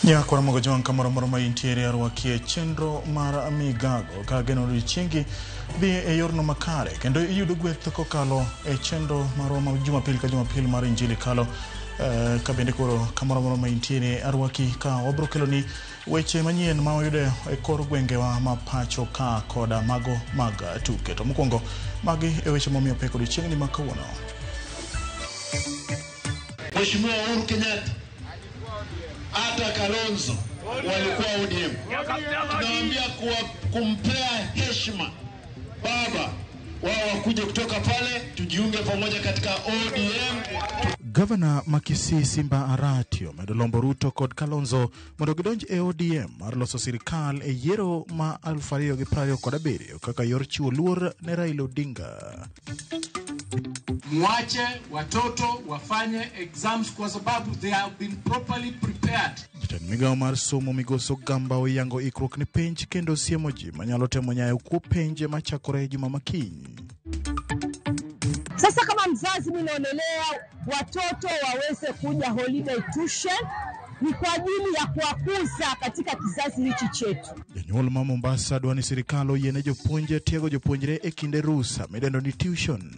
Nyakwa Ramogi Jwang' kamoro amora ma intiere arwaki e chenro mar migago ka ageno odiechiengi dhi e yorno makare kendo iyudo gweth kokalo e chenro marwa ma Jumapil ka Jumapil mar Injili Kalo. Ka bende koro kamoro amora ma intiere arwaki ka wabro keloni weche manyien ma wayudo e kor gwengewa ma pacho ka koda mago mag tuke. To mokwongo magi e weche momiyo pek odiechiengni ma kawuono. Mheshimiwa Uhuru Kenyatta hata Kalonzo walikuwa ODM. Tunawaambia kumpea heshima baba wao wakuje kutoka pale tujiunge pamoja katika ODM. Gavana ma Kisii Simba Arati omedo lombo Ruto kod Kalonzo mondo gidonj e ODM mar loso sirikal e yiero ma 2027 kaka yor chiwo luor ne Raila Odinga. Mwache watoto wafanye exams kwa sababu they have been properly prepared. Jatend migawo mar somo Migosi Ogamba oyango ikruok ne penj kendo siemo ji manyalo temo nyayo kuo penje machakore juma makiny. Sasa kama mzazi mimi naonelea watoto waweze kuja holiday tuition ni kwa ajili ya kuwakuza katika kizazi hichi chetu. Jonyuol ma Mombasa dwa ni sirikal oyiene jopuonj tiego jopuonjre e kinde rusa midendo ni tuition.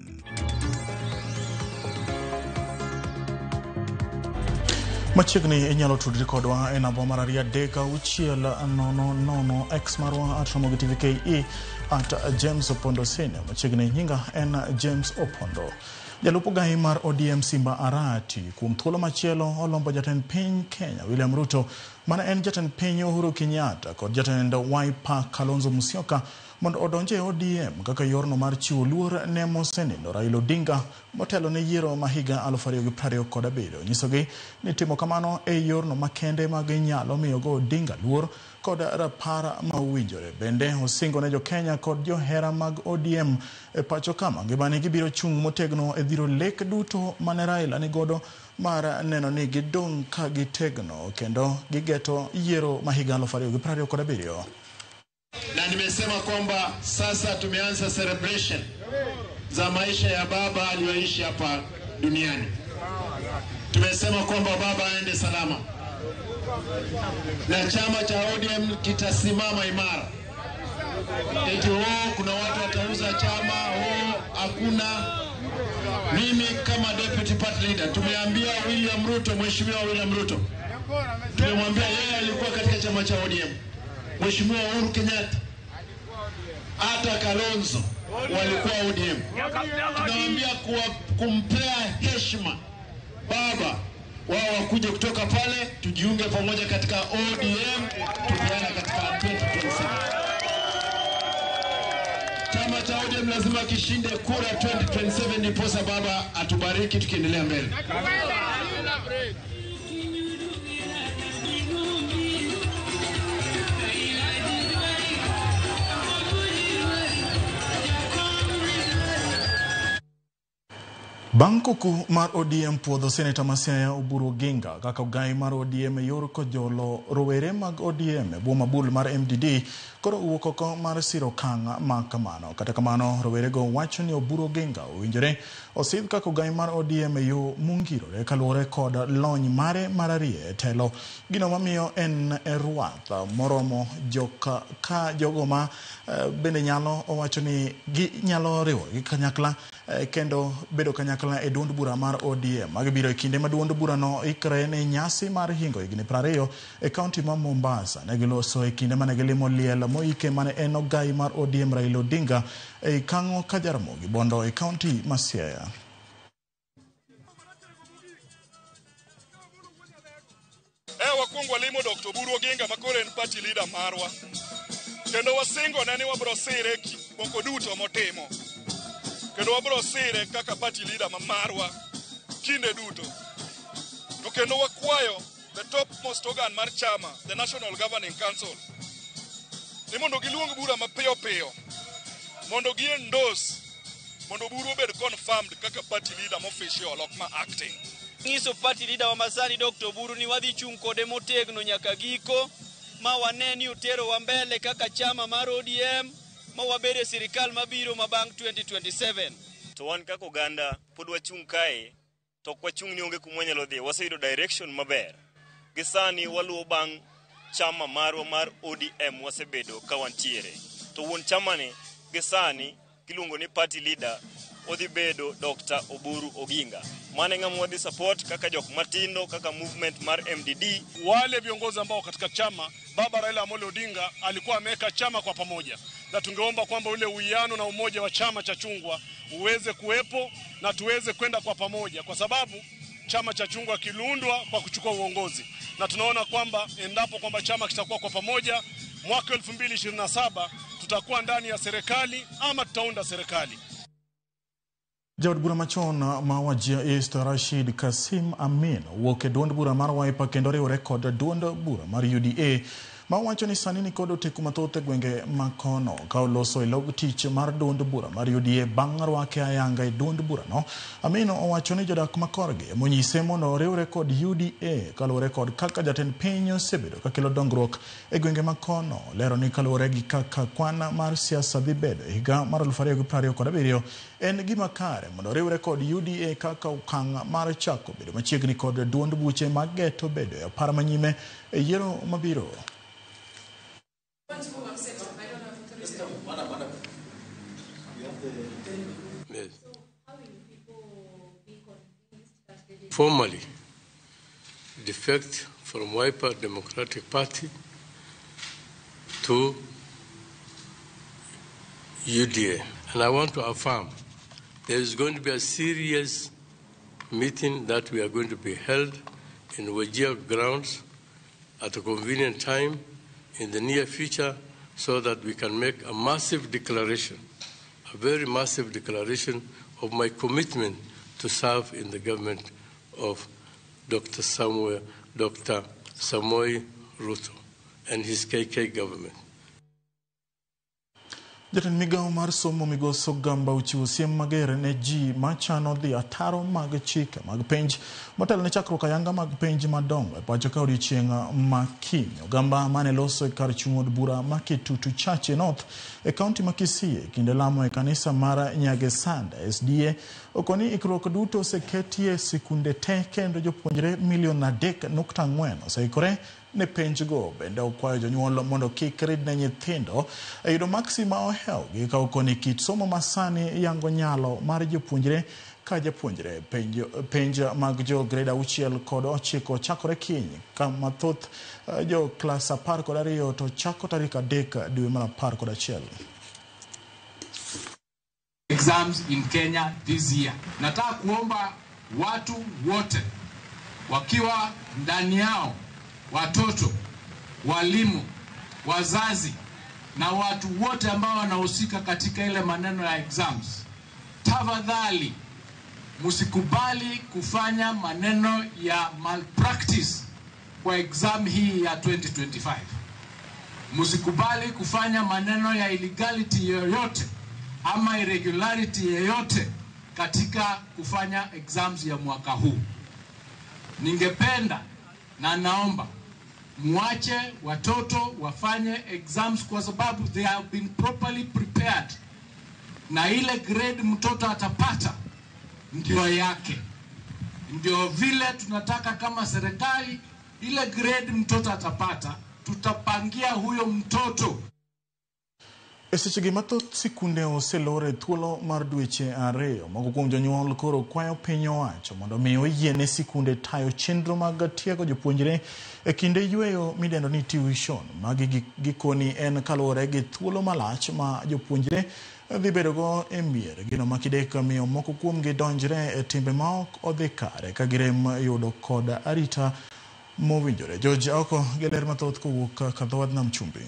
Machiegni inyalo tudri kodwa e namba mar 23600 X marwa at Ramogi TV KE at James Opondo Senior. Machiegni nyinga en James Opondo. Jalup ogai mar ODM Simba Arati kuom thuolo machielo olombo jatend piny Kenya William Ruto mane en jatend piny Uhuru Kenyatta kod jatend Wiper Kalonzo Musyoka mondo odonj e ODM kaka yorno mar chiwo luor ne mosenindo Raila Odinga motelo ne yiero ma higa 2027. Nyisogi ni timo kamano e yorno makende ma ginyalo miyogo Odinga luor kod rapar ma owinjore. Bende osingo ne jokenya kod johera mag ODM e pacho kama ngimani gibiro chung' motegno e dhiro lek duto mane Raila nigodo mar neno ni gidong' ka gitegno kendo gigeto yiero ma higa 2027. Na nimesema kwamba sasa tumeanza celebration za maisha ya baba aliyoishi hapa duniani. Tumesema kwamba baba aende salama na chama cha ODM kitasimama imara. Eti oh, kuna watu watauza chama, oh, hakuna. Mimi kama deputy party leader tumeambia William Ruto, Mheshimiwa William Ruto, tumemwambia yeye alikuwa katika chama cha ODM, Mheshimiwa Uhuru Kenyatta hata Kalonzo walikuwa ODM. Tunawaambia kumpea heshima baba wao wakuje kutoka pale tujiunge pamoja katika ODM tupeane katika 2027. Chama cha ODM lazima kishinde kura 2027 ndiposa baba atubariki tukiendelea mbele. Bang' kuku mar ODM puodho Seneta ma Siaya Oburu Oginga kaka ogai mar ODM e yor kojolo rowere mag ODM e bwo mabul mar MDD koro owuok oko mar siro okang' ma kamano. Kata kamano rowerego wacho ni Oburu Oginga owinjore osidh kaka ogai mar ODM e yo mongirore kaluwore kod lony mare marariya e telo. Gino mamiyo en e rwath moromo joka ka jogo ma bende nyalo owacho ni ginyalo riwo gi kanyakla kendo bedo kanyakla e duond bura mar ODM. Magi biro e kinde ma duond burano ikre ne nyasi mar hingo higni 20 e kaunti ma Mombasa. Ne giloso e kinde mane gilimo liel moike mane en ogai mar ODM Raila Odinga ei Kang'o ka Jaramogi Bondo e kaunti ma Siaya. Wakwongo walimo Dr. Oburu Oginga ma koro en party leader marwa. Kendo wasingo ne ni wabro sire moko duto motimo. Kendo wabro sire kaka party leader ma marwa kinde duto. To kendo wakwayo the topmost organ mar chama, the National Governing Council, ni mondo giluong bura mapiyo piyo mondo gi endorse mondo Oburu obed confirmed kaka party leader official ok ma acting. Nyiso party leader wa masani Dr. Oburu ni wadhi chung' kode motegno nyaka giko ma wane ni oterowa mbele kaka chama mar ODM ma wabed e sirikal mabiro ma bang' 2027. To wan kaka oganda pod wachung' kae to ok wachung' ni onge kuma wanyalo dhiye. Waseyudo direction maber. Gi sani waluwo bang' chama marwa mar ODM wasebedo ka wantiere. To wuon chama ni gi sani kiluongo ni party leader odhi bedo Dr. Oburu Oginga. Mano e ng'ama wadhi support kaka jok matindo kaka movement mar MDD. Wale viongozi ambao katika chama Baba Raila Amolo Odinga alikuwa ameweka chama kwa pamoja, na tungeomba kwamba ule uwiano na umoja wa chama cha chungwa uweze kuwepo na tuweze kwenda kwa pamoja, kwa sababu chama cha chungwa kiliundwa kwa kuchukua uongozi, na tunaona kwamba endapo kwamba chama kitakuwa kwa pamoja mwaka 2027 tutakuwa ndani ya serikali ama tutaunda serikali. Jaod bura machon ma Wajir East Rashid Kasim Amin owuok e duond bura mar Wiper kendo riwore kod duond bura mar UDA ma wacho ni sani nikod oteku mathoth e gwenge ma kono ka oloso e log tich mar duond bura mar UDA bang' rwake ayanga e duond burano. Amin owacho ni jodak ma korgi emonyise mondo oriwre kod UDA kaluwore kod kaka jatend piny osebedo kakelo dongruok e gwenge ma kono. Lero ni kaluwore gi kaka kwan mar siasa dhi bedo e higa mar 2027 en gima kare mondo oriwre kod UDA kaka okang' mar chako bedo machiegni kod duond buche mageto bedo e apar manyime e yiero mabiro. Yes. Formally defect from Wiper Democratic Party to UDA. And I want to affirm there is going to be a serious meeting that we are going to be held in Wajir grounds at a convenient time in the near future so that we can make a massive declaration, a very massive declaration of my commitment to serve in the government of Dr. Samoei Ruto and his KK government. Jatend migawo mar somo Migosi Ogamba ochiwo siem mager ne ji machano dhi ataro mag chike mag penj motelo ne chakruok ayanga mag penj madongo e pacho ka odiochieng' ma kiny. Ogamba mane loso e kar chung' od bura ma Kitutu Chache North e kaunti ma Kisii e kinde lamo e kanisa mar Nyagesanda SDA okoni ikruok duto oseketie sikunde te kendo jopuonjre milion 3.4 oseikore ne penjgo. Bende okwayo jonyuol mondo kik ridne nyithindo e yudo maksi ma ohewogi ka okoni kit somo masani yango nyalo mar jopuonjre ka japuonjre. Penj mag jo grade 6 kod 9 chakore kiny ka mathoth jo klas 12 to chako tarik 3 dwe mar 11. Exams in Kenya this year. Nataka kuomba watu wote wakiwa ndani yao, watoto, walimu, wazazi na watu wote ambao wanahusika katika ile maneno ya exams, tafadhali msikubali kufanya maneno ya malpractice kwa exam hii ya 2025. Msikubali kufanya maneno ya illegality yoyote ama irregularity yoyote katika kufanya exams ya mwaka huu. Ningependa na naomba muache watoto wafanye exams kwa sababu they have been properly prepared, na ile grade mtoto atapata ndio yake. Ndio vile tunataka kama serikali, ile grade mtoto atapata tutapangia huyo mtoto. E sechegi mathoth sikunde oselor e thuolo mar dweche 2. Moko kuom jonyuol koro kwayo piny owacho mondo mi oyiene sikunde tayo chenro mag tiego jopuonjre e kinde yweyo midendo ni tuition. Magi gikoni en kaluwore gi thuolo malach ma jopuonjre dhi bedogo e mier. Gino ma kidek miyo moko kuomgi donjre e timbe ma ok odhi kare ka girem yudo kod arita mowinjore. George Aoko gi ler mathoth kowuok Kadhowadh Nam Chumbi.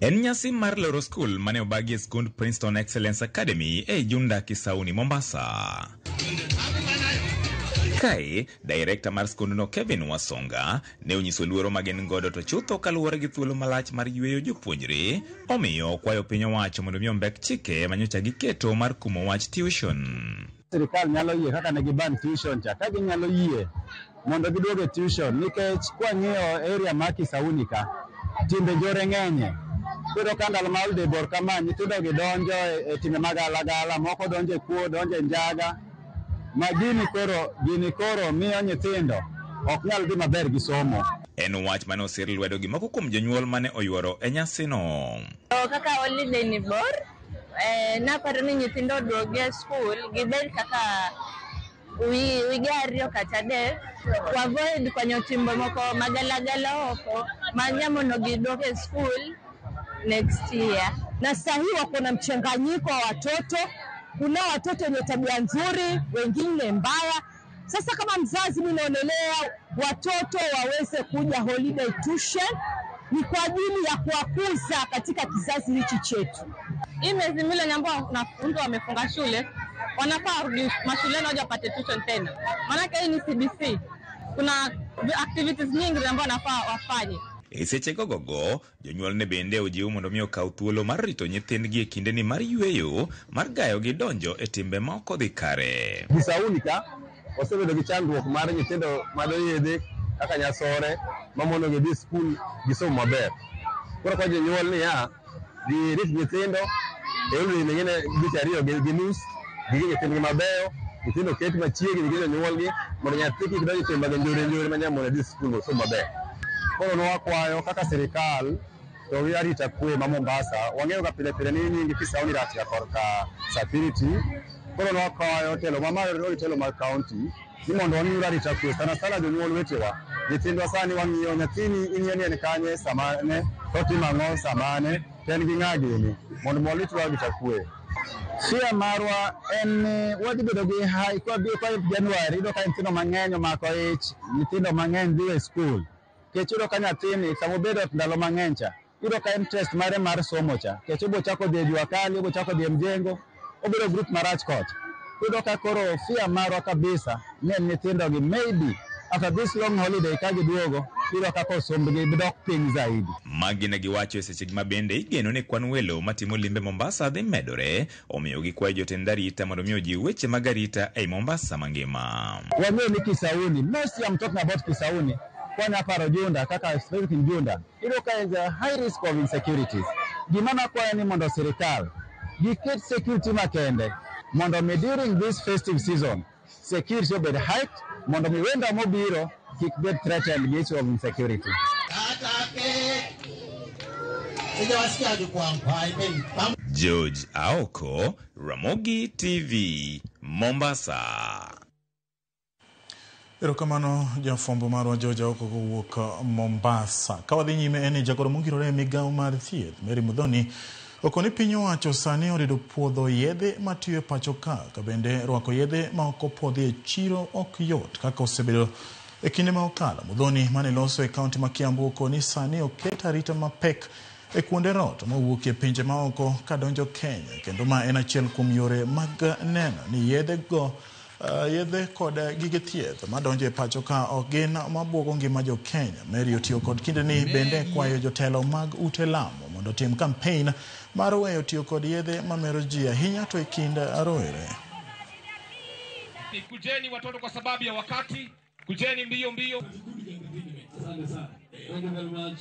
En nyasi mar loro skul mane obagi e skund Princeton Excellence Academy e Junda Kisauni, Mombasa. Kae, director mar skundno Kevin Wasonga ne onyiso luoro ma gin godo to chutho kaluwore gi thuolo malach mar yweyo jopuonjre, omiyo okwayo piny owacho mondo mi ombek chike manyocha giketo mar kumo wach tuition. Sirikal nyalo yie kaka ne giban tuition cha, ka ginyalo yie mondo giduog e tuition, nikech kwang'iyo area ma Kisauni ka, timbe njore ng'enye. Koro ka ndalo ma holiday bor kama, nyithindo gi donjo e timbe mag galagala, moko donjo e kuo, donjo e njaga. Ma gini koro miyo nyithindo ok nyal dhi maber gi somo. En wach mane osir lwedo gi moko kuom jonyuol mane oyuoro e nyasino. Kaka holiday ni bor, naparo ni nyithindo oduog e skul gibed kaka wige 2 kata 3, avoid kwanyo timbe moko magalagala oko manyamono gidok e skul next year. Na sasa hii wako na mchanganyiko wa watoto, kuna watoto wenye tabia nzuri, wengine mbaya. Sasa kama mzazi mimi naonelea watoto waweze kuja holiday tuition ni kwa ajili ya kuwakuza katika kizazi hichi chetu. Hii miezi miwili ambao wanafunzi wamefunga shule, wanafaa warudi mashuleni waje wapate tuition tena. Maana hii ni CBC. Kuna activities nyingi ambazo wanafaa wafanye. E seche gogogo, jonyuol ne bende ojiw mondo mi okaw thuolo mar rito nyithindgi e kindeni mar yweyo mar gayo gi donjo e timbe ma ok odhi kare. Kisauni ka osebedo gi chandruok mar nyithindo madho yedhe kaka nyasore mamono gi dhi skul gisom maber. Koro kwa jonyuol niya, girit nyithindo e holiday mingine dweche 2 gi nus, gigi nyithindgi mabeyo, nyithindo ket machiegni gi jonyuolgi mondo nyathi kik donj e timbe mag njore manyamono dhi skul osom maber. Koro nwakwayo kaka sirikal to gi arita kwe ma Mombasa, wang'eyo ga pile pile ni nying Kisauni rach ga korka security. Koro nwakwayo telo mamalo gi telo mag county ni mondo wang'i arita kwe sana sana jonyuol wetewa. Nyithindwa sani wang'iyo nyathini ing'iyo ni en kanye samane, to otimo ang'o samane, to en gi ng'a gini, mondo walitwa arita kwe. Fear marwa en ni wadhi bedo gi high kwa biro kwa January, iyudo ka nyithindo mang'eny omako ich, nyithindo mang'eny dhi e skul. Kech iyudo ka nyathini sama obedo ndalo mang'eny cha, iyudo ka interest mare mar somo cha, kech obo chako dhi e jua kali, obo chako dhi e mjengo, obedo group marach kocha. Iyudo ka koro fear marwa kabisa ni en nyithindo gi maybe after this long holiday ka giduogo, iyudo ka kosombgi dok piny zaidi. Magi ne giwacho e seche ma bende igeno ni kwan welo matimo limbe Mombasa dhi medore, omiyo gikwayo jotend arita mondo mi ojiw weche mag arita ei Mombasa mangima. Wang'eyo ni Kisauni, mostly I'm talking about Kisauni, kwanya paro Junda kaka specific in Junda, iyudo ka is a high risk of insecurities. Gima nakwayo ni mondo sirikal giket security makende mondo mi during this festive season security obed high, mondo mi wenda mobiro kik bed threatened gi issue of insecurity. George Aoko, Ramogi TV, Mombasa. Erokamano jafwambo marwa George Aoko kowuok Mombasa. Ka wadhi nyime en ni jagoro mongirore e migawo mar thieth Mary Muthoni okoni piny owacho sani orido puodho yedhe matiyo e pacho ka, ka bende rwako yedhe ma ok opuodhi e chiro ok yot kaka osebedo e kinde ma okalo. Muthoni mane loso e kaunti ma Kiambu okoni sani oket arita mapek e kuonde rot mowuok e pinje maoko kadonjo Kenya, kendo ma en achiel kuom yore mag neno ni yedhe go yedhe kod gige thieth madonjo e pacho ka ok gin mabuogo ngima jo Kenya. Mary otiyo kod kindeni bende kwayo jotelo mag ute lamo mondo otim campaign mar weyo tiyo kod yedhe mamero ji ahinya to e kind rowere. Kujeni watoto kwa sababu ya wakati, kujeni mbio mbio. Asante sana. Thank you very much.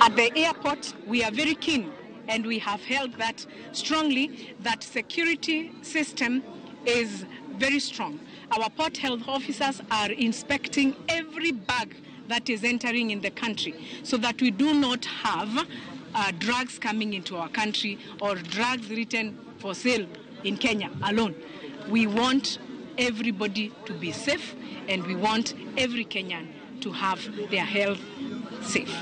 At the airport, we are very keen, and we have held that strongly, that security system is very strong. Our port health officers are inspecting every bag that is entering in the country so that we do not have drugs coming into our country or drugs written for sale in Kenya alone. We want everybody to be safe, and we want every Kenyan to have their health safe.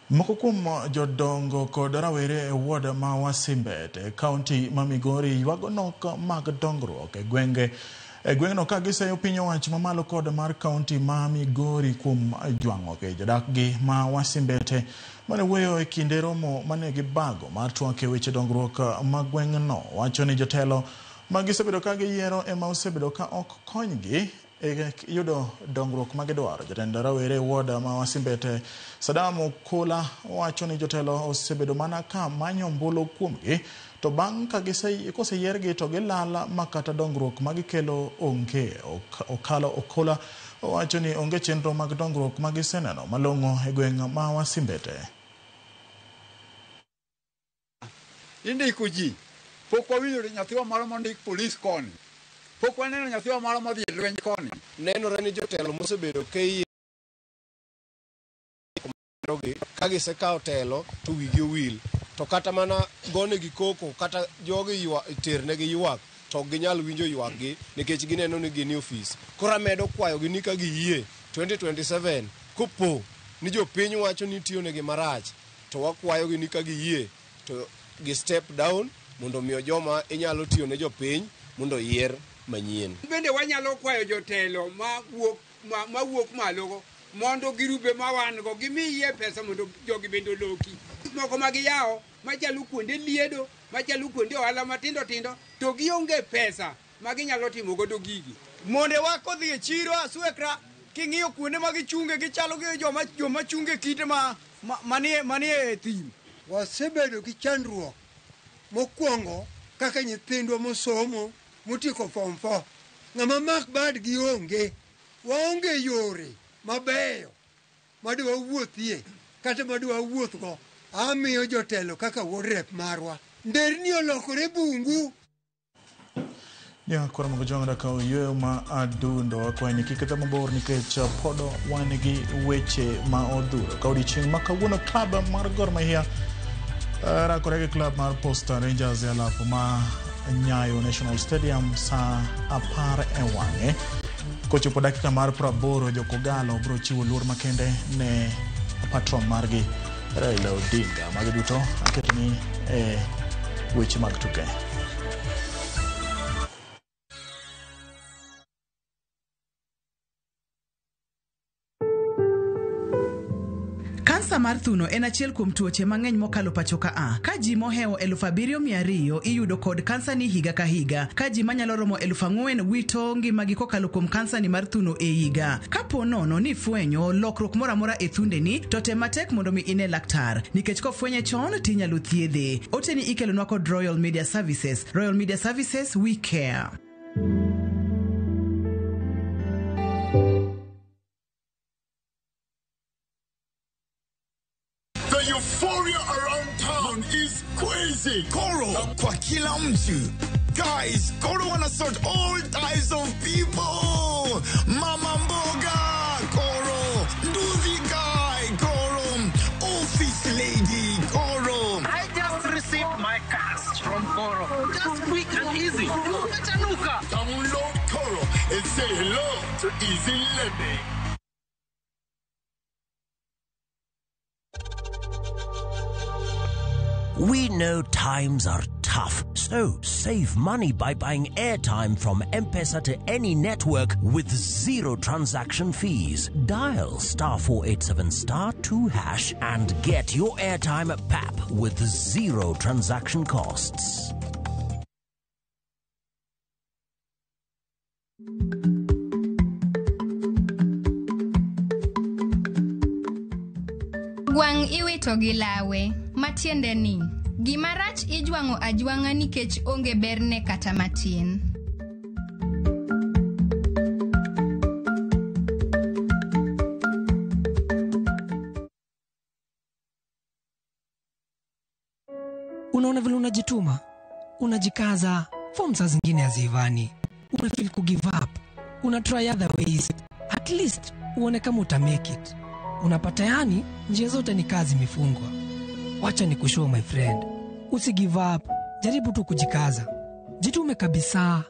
Moko kuom jodongo kod rawere e ward ma Wasimbete e kaunti ma Migori ywago nok mag dongruok e gwenge e gweng'no ka giseyo piny owacho mamalo kod mar kaunti ma Migori kuom jwang'o gi jodak gi ma Wasimbete mane wuoyo e kinde romo mane gibago mar twak e weche dongruok ma gweng'no wacho ni jotelo ma gisebedo ka giyiero ema osebedo ka ok konygi e yudo dongruok ma gidwaro. Jatend rawere e ward ma Wasimbete Sadam Okola wacho ni jotelo osebedo mana ka manyo ombulu kuomgi to bang' ka koseyiergi to gilala ma kata dongruok ma gikelo onge. Okalo Okola wacho ni onge chenro mag dongruok ma giseneno malong'o e gweng' ma Wasimbete. Indiko ji. Pok wawinjo nyathiwa moro mondik polis koni. Pok waneno nyathiwa moro modhi e lweny koni. Nenore ni jotelo mosebedo KEA ka gisekawo telo to wigi owil to kata mana gonegi koko kata jogi ternegi ywak to ok ginyal winjo ywakgi nikech gineno ni gin e ofis. Koro amedo kwayogi ni ka giyie 2027 kopo ni jopiny wacho ni tiyonegi marach to wakwayogi ni ka giyie to gi step down mondo miyo joma inyalo tiyo ne jopiny mondo oyier manyien. Bende wanyalo kwayo jotelo mawuok malogo mondo girube ma wan go gimiye pesa mondo jogi bende oloki. Moko ma giyawo machalo kuonde liedo, machalo kuonde ohala matindo tindo to gionge pesa ma ginyalo timo godo gigi. Monde wa kodhi e chiro aswekra king'iyo kuonde ma gichunge gichalo gi joma chunge kite manie thim. Wasebedo gi chandruok mokwongo kaka nyithindwa mosomo motieko form 4 ng'ama mak badgi onge, waonge yore mabeyo madwa wuothie kata madwa wuothgo. Amiyo jotelo kaka wuod rep marwa nderni olokore bungu. Ja koro mogo jwang' ka oyweyo ma adundo akwayi ni kik idhi mabor nikech pod wan gi weche ma odhuro. Ka odiochieng' ma kawuono klab mar Gor Mahia rakore gi klab mar Posta Rangers e alap ma Nyayo National Stadium sa 10 e wang'e. Kochopo dakika mar 80 jo Kogalo biro chiwo luor makende ne patron margi Raila Odinga. Magi duto aketoni e weche mag tuke. Kansa mar thuno en achiel kuom tuoche mang'eny mokalo pacho ka a. Ka ji mohewo 7,200 iyudo kod kansa ni higa ka higa. Ka ji manyalo romo 4,000 wito ngimagi kokalo kuom kansa ni mar thuno e higa. Kapo nono ni ifwenyo lokruok moro amora e thundeni, to tem matek mondo mi ine laktar. Nikech kofwenye chon tinyalo thiedhe. Oteni ikelonwa kod Royal Media Services. Royal Media Services, we care. The euphoria around town is crazy. Koro kwa kila mtu. Guys, Koro wanna sort all types of people. Mama mboga, Koro. Nduthi guy, Koro. Office lady, Koro. I just received my cash from Koro. Just quick and easy. Umechanuka. Download Koro and say hello to easy living. We know times are tough, so save money by buying airtime from M-Pesa to any network with zero transaction fees. Dial *487 *2# and get your airtime at PAP with zero transaction costs. Gwang' iwito gi lawe, matiende ni gima rach ijwang'o ajwang'a nikech onge berne kata matin. Unaona vile unajituma, unajikaza, form saa zingine haziivani, una feel ku give up, una try other ways, at least uone kama uta make it. Unapata yani njia zote ni kazi imefungwa. Wacha ni kushow my friend, usi give up, jaribu tu kujikaza, jitume kabisa.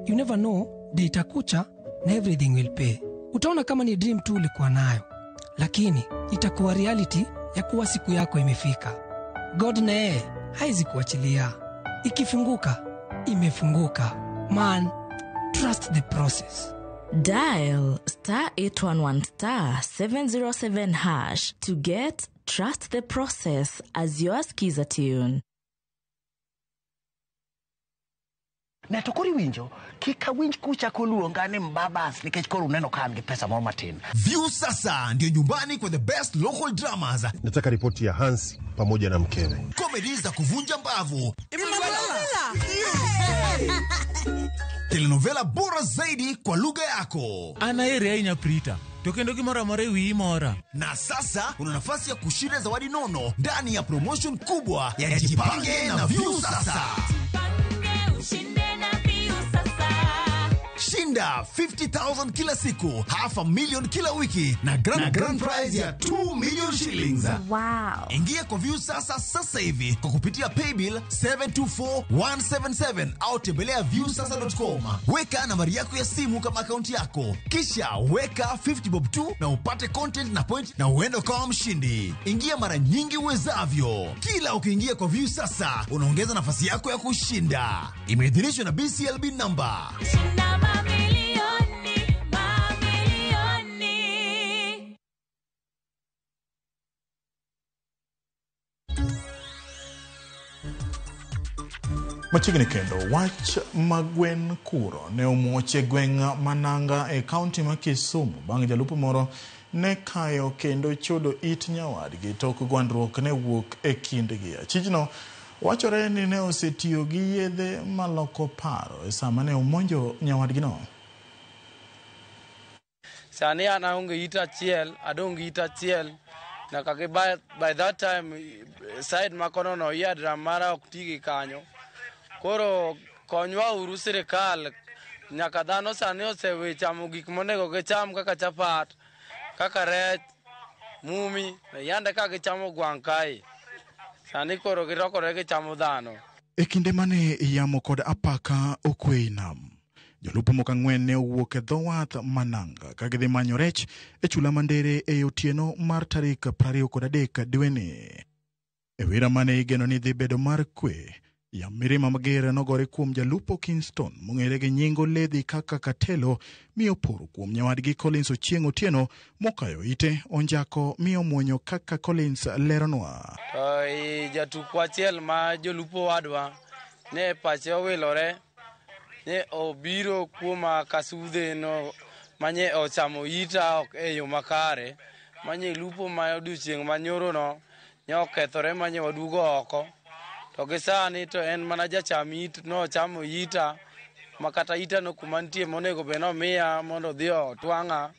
You never know, day itakucha na everything will pay. Utaona kama ni dream tu ulikuwa nayo, lakini itakuwa reality ya kuwa siku yako imefika. God na yeye haizi kuachilia. Ikifunguka, imefunguka. Man, trust the process. Dial *811 *707# to get Trust the Process as your skiza tune. Ne to koro iwinjo kik awinj kuchako luonga ni mbabas nikech koro uneno ka an gi pesa moro matin. View sasa ndio nyumbani kwa the best local dramas, Nataka ripoti ya Hansi pamoja na mkewe. Comedy za kuvunja mbavu, Telenovela bora zaidi kwa lugha yako. An ahere ahinya Prita, to kendo gimoro amora e wiyi mora. Na sasa una nafasi ya kushinda zawadi nono ndani ya promotion kubwa ya Jipange na Viusasa. Shinda 50,000 kila siku, half a million kila wiki na grand prize ya 2 million shillings. Wow. Ingia kwa Viusasa sasa hivi kwa kupitia paybill 724177 au tembelea viusasa.com. Weka nambari yako ya simu kama akaunti yako, kisha weka 50 bob tu na upate content na point na uende ukawa mshindi. Ingia mara nyingi uwezavyo. Kila ukiingia kwa Viusasa unaongeza nafasi yako ya kushinda. Imeidhinishwa na BCLB number. Machiegni kendo wach magwen kuro ne omuoch e gweng' Mananga e kaunti ma Kisumu bang' jalupo moro ne kayo kendo chodo it nyawadgi tok gwandruok ne wuok e kindgi. Achijno wachore ni ne osetiyo gi yedhe maloko paro e sama ne omonjo nyawadgino. Sani an aonge it achiel, adong' gi it achiel. Nyaka gi by that time side makono no eardrum mara ok ti gi kanyo. Koro konywa uru sirikal, nyaka dhano sani osewe chamo gik monego gicham kaka chapat, kaka rech, mumi, yande ka gichamo gwang' kae. Sani koro girokore gichamo dhano. E kinde mane yamo kod apaka okwe e nam, jolupo moko ang'wen ne owuok e dho wath Mananga ka gidhi manyo rech e chula Mandere e otieno mar tarik 23 dweni. E wira mane igeno ni dhi bedo mar kwe, yam mirima mager nogore kuom jalupo Kingston mong'ere gi nying oledhi kaka Katelo mi oporo kuom nyawadgi Collins Ochieng' Otieno mokayo ite onjako mi omuonyo kaka Collins leronwa. To i jatukwa achiel ma jolupo wadwa ne pache owilore, ne obiro kuoma kasudhe no manye ochamo ita ok e yo makare, manye lupo ma odiochieng' manyoro no ne okethore manye waduogo oko. To gi sani to en mana jacham it, nochamo ita ma kata ita no kuma nitie monego bed nomiya mondo odhi otwang'a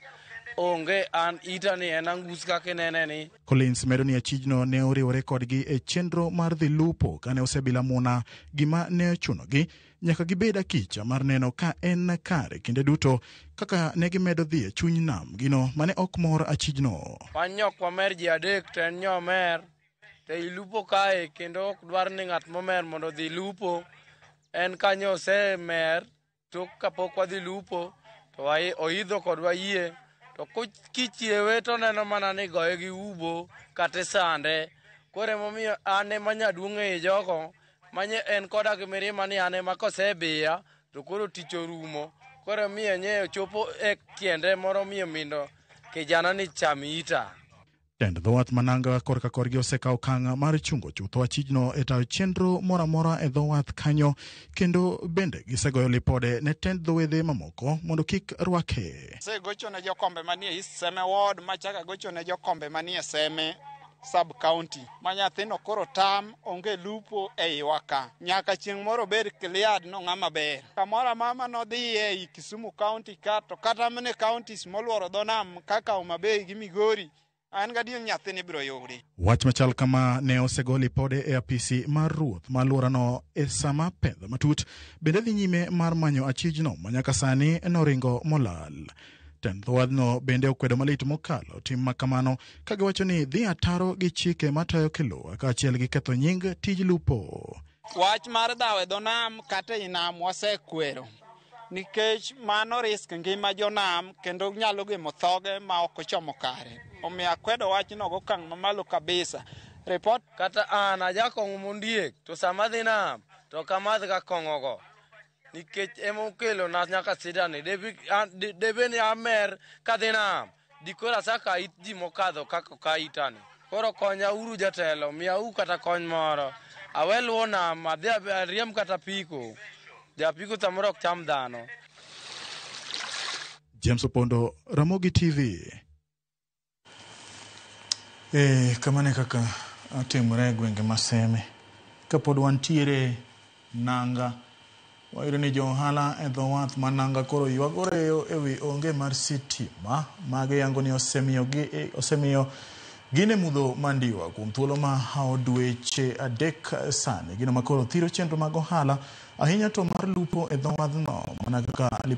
onge. An ita ni en angus kaka inene ni. Collins medo ni achijno ne oriwore kodgi e chenro mar dhi lupo kane osebila muna gima ne ochunogi nyaka gibed akicha mar neno ka en kare kinde duto kaka ne gimedo dhi e chuny nam gino mane ok mor achijno. Wan nyok wamer ji adek to en nyomer. To ilupo kae kendo ok dwar ni ng'at momer mondo odhi lupo. En kanyo osemer tok kapok wadhi lupo to oidho kodwa yie. To kichiewe to oneno mana ni goye gi ubo kata isande. Koro emomiyo an ema nyaduong' ei jogo manye en koda gi mirima ni an ema kosebiya to koro tich orumo. Koro emiyo nye ochopo e tiende moro miyo mindo kijana ni cham ita. Tend dho wath Mananga korka korgi osekawo okang' mar chungo chutho achijno e tayo chenro moro amora e dho wath kanyo, kendo bende gisegoyo lipode ne tend dho wedhe mamoko mondo kik rwake. Asegocho ne jokombe manie East Seme Ward, machako agocho ne jokombe manie Seme sub county ma nyathino koro tam onge lupo e iwa ka nyaka chieng' moro obed cleared no ng'ama ber. Kamoro amama nodhiye ei Kisumu county ka to kata mana counties moluoro dho nam kaka Homa Bay gi Migori, an gadier nyathini ibiro yudi. Wach machal kama ne osego lipode e apisi mar ruoth ma alworano e sama pedho matut bende dhi nyime mar manyo achijno ma nyaka sani noringo molal. Tend dho wadhno bende okwedo malit mokalo tim ma kamano ka giwacho ni dhi ataro gi chike matayo kelo kaachiel gi ketho nying tij lupo. Wach mar dhawo e dho nam kata ei nam wasekwero nikech mano risk ngima jonam kendo nyalo gemo thoge ma ok ochomo kare. Omiyo akwedo wachno gokang' mamalo kabisa. Report kata an ajakong'o mondiek to sama adhi nam to ok amadh ga kong'o go nikech emokelo na nyaka sida ni. Debe ni amer kadhi nam dikoro asaka it ji mokadho kaka ka itani. Koro konya uru jatelo, miya u kata kony moro. Awe luwo nam, adhi ariemb kata piko. Japiko samoro ok cham dhano. James Opondo, Ramogi TV. Kamano e kaka timore e gwenge ma Seme. Kapod wantiere Nanga, Wayudo ni jo ohala e dho wath ma Nanga koro ywago reyo ewi onge mar sitima magiyango ni osemiyo gin e mudho mandiwa kuom thuolo ma hawo dweche 3 sani. Gino makoro thiro chenro mag ohala ahinya to mar lupo e dho wadhno mana kaka lipot